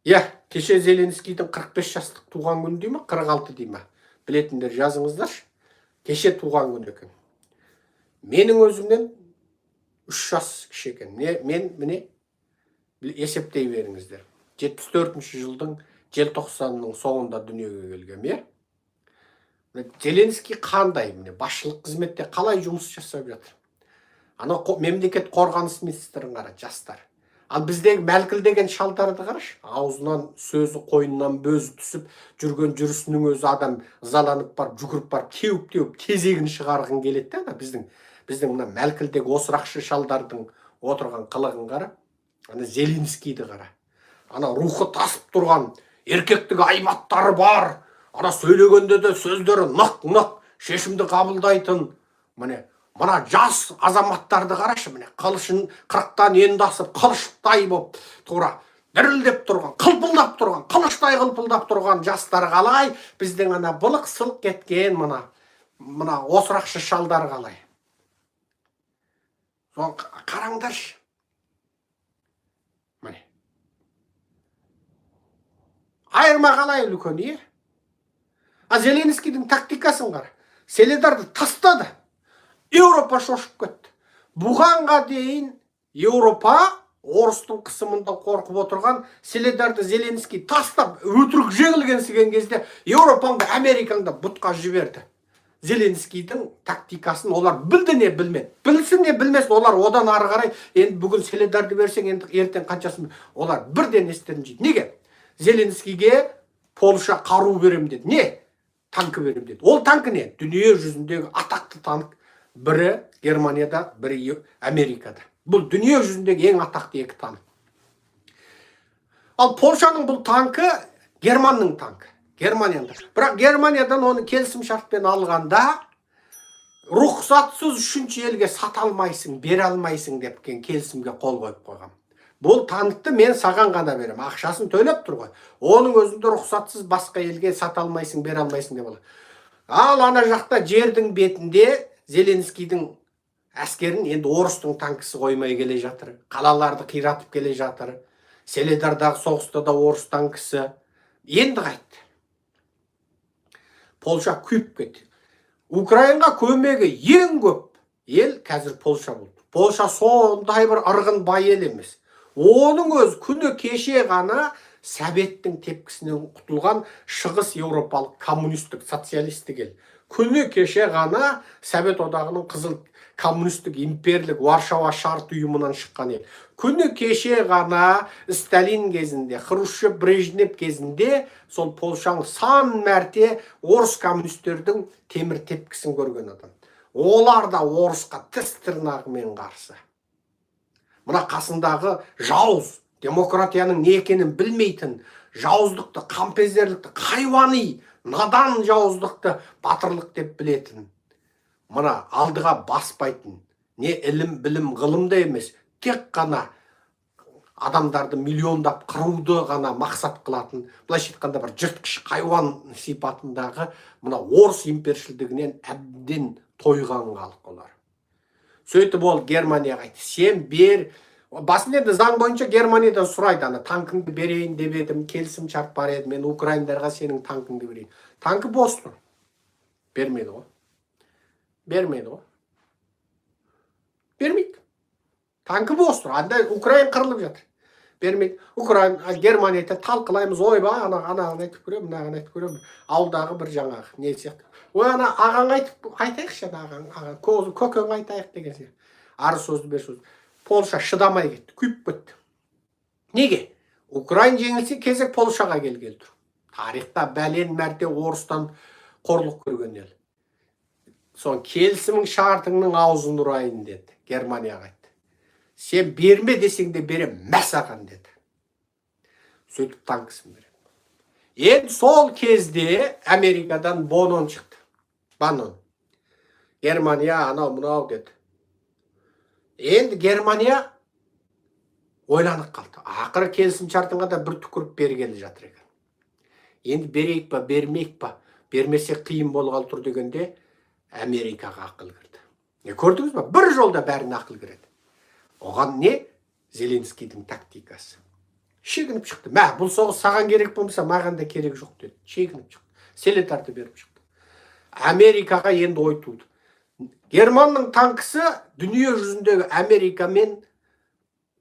Иә, кеше Зеленскийдің 45 жастық туған күні дей ма, 46 дей ма, білетіндер жазыңыздаршы. Кеше туған күні екен. Менің өзімнен 3 жас кіші екен. Мен міне есептей беріңіздер. 74 жылдың желтоқсанының соңында дүниеге келгем, иә? Зеленский қандай, міне, басшылық қызметте қалай жұмыс жасап жатыр? Ана мемлекет қорғаныс министрін қара, жастар. Ал біздегі мәлкілдеген шалдарды қарашы, аузынан сөзі, қойнынан бөзі түсіп, жүрген жүрісінің өзі адам ызаланып барып, жүгіріп барып, теуіп-теуіп тезегін шығарғың келеді де, ана біздің мына мәлкілдегі осырақшы шалдардың отырған қылығын қара, ана Зеленскийді қара. Ана рухы тасып тұрған, еркектік айбаттары бар, ана сөйлегенде де сөздері нық-нық, шешімді қабылдайтын, міне, мына жас азаматтарды қарашы, міне, қылышын 40-тан енді асып, қылыштай боп тура дірілдеп тұрған, қылпылдап тұрған, қылыштай қылпылдап тұрған жастар қалай, біздің ана былық-сылық кеткен мына осырақшы шалдар қалай. Соны қараңдаршы. Міне. Айырма қалай үлкен, е? А Зеленскийдің тактикасын қара. Селедарды тастады. Еуропа шошып кетті. Бұғанға дейін Еуропа орыстың қысымында қорқып отырған Селедарды Зеленский тастап, өтірік жеңілгенсіген кезде Еуропаң да Америкаң да бұтқа жіберді. Зеленскийдің тактикасын олар білді не білмеді. Білсін не білмесін, олар одан ары қарай енді бүгін Селедарды берсең, енді ертең қаншасын, олар бірден естерін жейді. Неге? Зеленскийге Польша қару берем деді. Не? Танкі берем деді. Ол танкі не? Дүние жүзіндегі атақты танк. Бірі Германияда, бірі Америкада. Бұл дүние жүзіндегі ең атақты екі танк. Ал Польшаның бұл танкі Германның танкі. Германияда. Бірақ Германиядан оны келісім шартпен алғанда рұқсатсыз үшінші елге сата алмайсың, бере алмайсың деп келісімге қол қойып қойған. Бұл танкті мен саған ғана берем, ақшасын төлеп тұр ғой. Оның өзінде рұқсатсыз басқа елге сата алмайсың, бере алмайсың деп алады. Ал ана жақта жердің бетінде Зеленскийдің әскерін енді орыстың танкісі қоймай келе жатыр. Қалаларды қиратып келе жатыр. Селедардағы соғыста да орыс танкісі. Енді қайтты. Польша күйіп кетті. Украинға көмегі ең көп ел қазір Польша болды. Польша сондай бір ырғын бай ел емес. Оның өз күні кеше ғана Советтің тепкісінен құтылған Шығыс Еуропалық коммунистік, социалистік ел. Күні кеше ғана Совет Одағының қызыл коммунистік имперлік Варшава шарт ұйымынан шыққан ел. Күні кеше ғана Сталин кезінде, Хрущев, Брежнев кезінде сол Польшаның сан мәрте орыс коммунистердің темір тепкісін көрген адам. Олар да орысқа тіс тырнағымен қарсы. Мына қасындағы жауыз, демократияның не екенін білмейтін, жауыздықты, қампезерлікті, хайуани, надан жауыздықты батырлық деп білетін, мына алдыға баспайтын, не ілім, білім, ғылым да емес, тек қана адамдарды миллиондап қыруды ғана мақсат қылатын, былайша айтқанда бір жыртқыш хайуан сипатындағы мына орыс импершілдігінен әбден тойған халық олар. Сөйтіп ол Германияға айтты, сен бер. Басында енді заң бойынша Германиядан сұрайды, ана танкіңді берейін деп едім, келісім шарт бар еді, мен украиндарға сенің танкіңді берейін. Танкі бос тұр. Бермеді ғой. Бермеді ғой. Бермейді. Танкі бос тұр. Анда Украин қырылып жатыр. Бермейді. Украин, Германия айтады, талқылаймыз, ойбай, анағын айтып көремін, мынағын айтып көремін. Ауылдағы бір жаңағы не сияқты. Ой, ана ағаң айтып, айтайықшы, ана ағаң, ағаң, көкең айтайық деген сияқты. Ары сөзді, бері сөзді. Польша шыдамай кетті, күйіп кетті. Неге? Украин жеңілсе кезек Польшаға келгелі тұр. Тарихта бәлен мәрте орыстан қорлық көрген ел. Сон келісімің шартыңның аузын ұрайын деді, Германияға айтты. Сен берме десең де берем, мә саған деді. Сөйтіп танкісін береді. Енді сол кезде Америкадан Бонон шықты. Банон. Германия анау мынау деді. Енді Германия ойланып қалды. Ақыры келісім шартыңа да бір түкіріп бергелі жатыр екен. Енді берейік па, бермейік па, бермесе қиын болғалы тұр дегенде Америкаға ақыл кірді. Не көрдіңіз ба? Бір жолда бәріне ақыл кіреді. Оған не? Зеленскийдің тактикасы. Шегініп шықты. Мә, бұл соғыс саған керек болмаса, маған да керек жоқ деді. Шегініп шықты. Селетарды беріп шықты. Америкаға енді ой туды. Германның танкісі дүние жүзіндегі Америкамен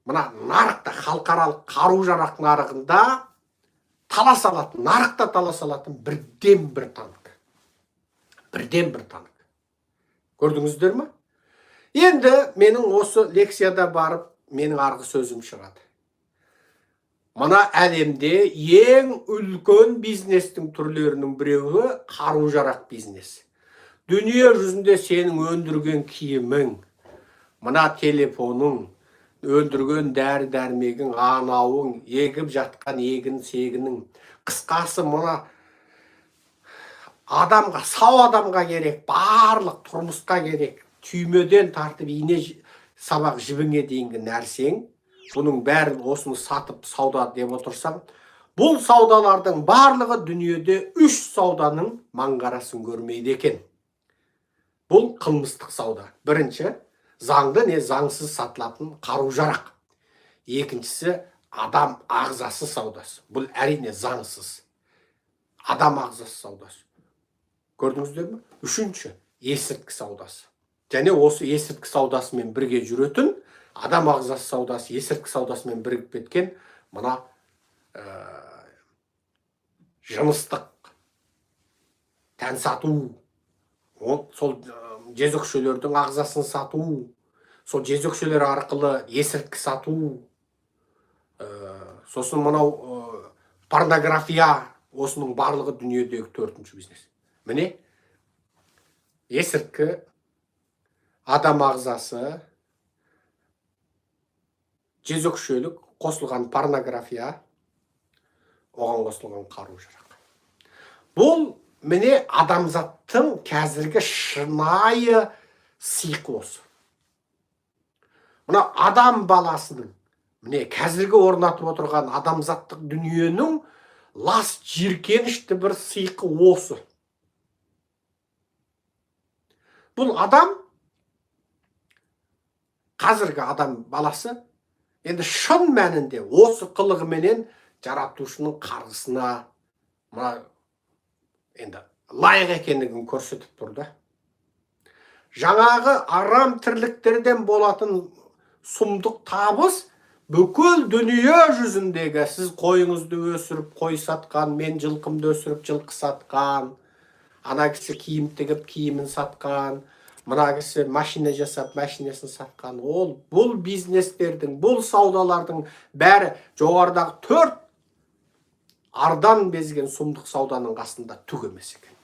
мына нарықта, халықаралық қару-жарақ нарығында таласа алатын, нарықта таласа алатын бірден бір танк. Бірден бір танк. Көрдіңіздер ме? Енді менің осы лекцияда барып, менің арғы сөзім шығады. Мына әлемде ең үлкен бизнестің түрлерінің біреуі қару-жарақ бизнесі. Дүние жүзінде сенің өндірген киімің, мына телефоның, өндірген дәрі-дәрмегің, анауың, егіп жатқан егін сегінің, қысқасы мына адамға, сау адамға керек, барлық тұрмысқа керек, түймеден тартып ине сабақ жібіңе дейінгі нәрсең, бұның бәрін осыны сатып сауда деп отырсаң, бұл саудалардың барлығы дүниеде үш сауданың маңғарасын көрмейді екен. Бұл қылмыстық сауда. Бірінші, заңды не заңсыз сатылатын қару-жарақ. Екіншісі, адам ағзасы саудасы. Бұл әрине заңсыз. Адам ағзасы саудасы. Көрдіңіздер ме? Үшінші, есірткі саудасы. Және осы есірткі саудасымен бірге жүретін, адам ағзасы саудасы, есірткі саудасымен бірігіп кеткен мына жыныстық тән сату, сол жезөкшелердің ағзасын сату, сол жезөкшелер арқылы есірткі сату, сосын мынау порнография, осының барлығы дүниедегі төртінші бизнес. Міне, есірткі, адам ағзасы, жезөкшелік, қосылған порнография, оған қосылған қару-жарақ. Бұл міне адамзаттың қазіргі шынайы сиқы осы. Мына адам баласының, міне қазіргі орнатып отырған адамзаттық дүниенің лас жиіркенішті бір сиқы осы. Бұл адам, қазіргі адам баласы, енді шын мәнінде осы қылығыменен жаратушының қарғысына мына енді лайық екендігін көрсетіп тұр да. Жаңағы арам тірліктерден болатын сұмдық табыс бүкіл дүние жүзіндегі сіз қойыңызды өсіріп қой сатқан, мен жылқымды өсіріп жылқы сатқан, ана кісі киім тігіп киімін сатқан, мына кісі машина жасап машинасын сатқан. Ол бұл бизнестердің, бұл саудалардың бәрі жоғарыдағы төрт ардан безген сұмдық сауданың қасында түк емес екен.